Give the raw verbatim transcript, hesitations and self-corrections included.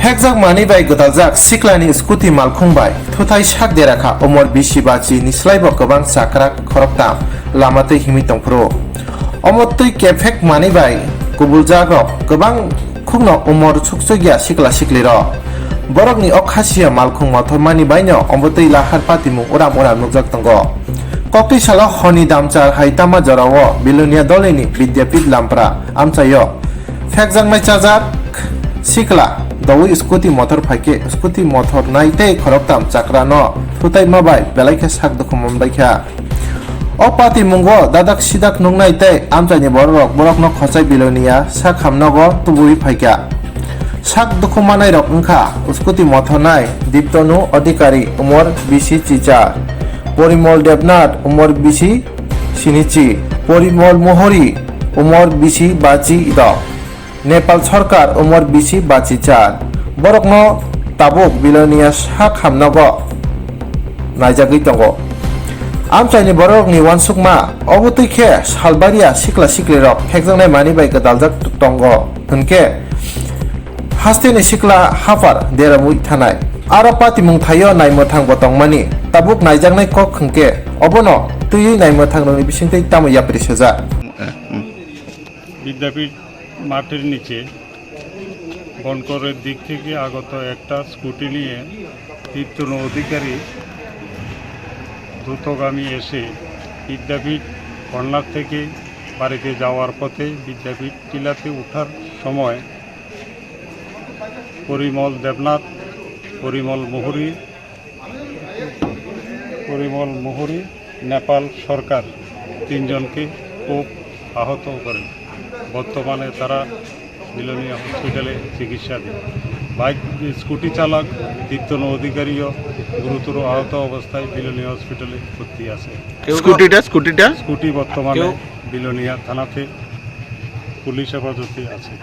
Phekjak manwi bai gwdaljak siklani scooty malkhung bai thutai sak dera kha, umor bisi bachi ni slai bo kwbang chakra khoroktham lama twi himwi tongphuru. Omo twi kephek manwi bai kubuljak rok kwbang khukno umor sukchukya sikla sikli rok. Borokni o khasiya malkhung mothor mani baino omo twi lahar patimung uram uram nukjak tongo. Koktwi salo honi damchar hai tama jorao Bilonia dolini Vidyapit Lampra amchaio phekjaknai chajak sikla dowi scooty mothor phaikhe scooty mothor nai tei khoroktham chakrano thutaima bai belai khe sak dukhu manbaikha. O patimungo dadak sidak nuknai tei amchaini bororok borokno khosai Bilonia sak hamnogo tubui phaikha. Sak dukhu manairok wngkha scooty mothor nai Diptonu Adhikari, umor bisi chicha, Porimol Debnath, umor bisi sinichi, Porimol Mohori, umor bisi bachi dok, Nepal Sarkar, umor bisi bachi char. Borokno tabuk Bilonia sak hamnogo naijagwi tongo. Amchaini bororokni uansukma, obo twi khe salbaria sikla siklirok phekjaknai mani bai gwdaljak tongo hwnkhe, hasteni sikla haphar deramwi thanai. Aro patimung thaio naimwthangbo tongmani. Tabuk naijaknai kok hwnkhe obono twiwi naimwthangrokni bisingtwi tamo yapri sejak. বিদ্যাপীঠ মাঠের নিচে বনকরের দিক থেকে আগত একটা স্কুটি নিয়ে দীপ্তনু অধিকারী দ্রুতগামী এসে বিদ্যাপীঠ কর্নার থেকে বাড়িতে যাওয়ার পথে বিদ্যাপীঠ টিলাতে ওঠার সময় পরিমল দেবনাথ, পরিমল মুহুরী, পরিমল মুহুরী, নেপাল সরকার তিনজনকে খুব আহত করেন। বর্তমানে তারা বিলোনিয়া হসপিটালে চিকিৎসাধীন। বাইক, স্কুটি চালক দীপ্তন অধিকারীও গুরুতর আহত অবস্থায় বিলোনিয়া হসপিটালে ভর্তি আছে। স্কুটিটা, স্কুটিটা? স্কুটি বর্তমানে কেউ বিলোনিয়া থানাতে পুলিশ হেফাজতে আছে।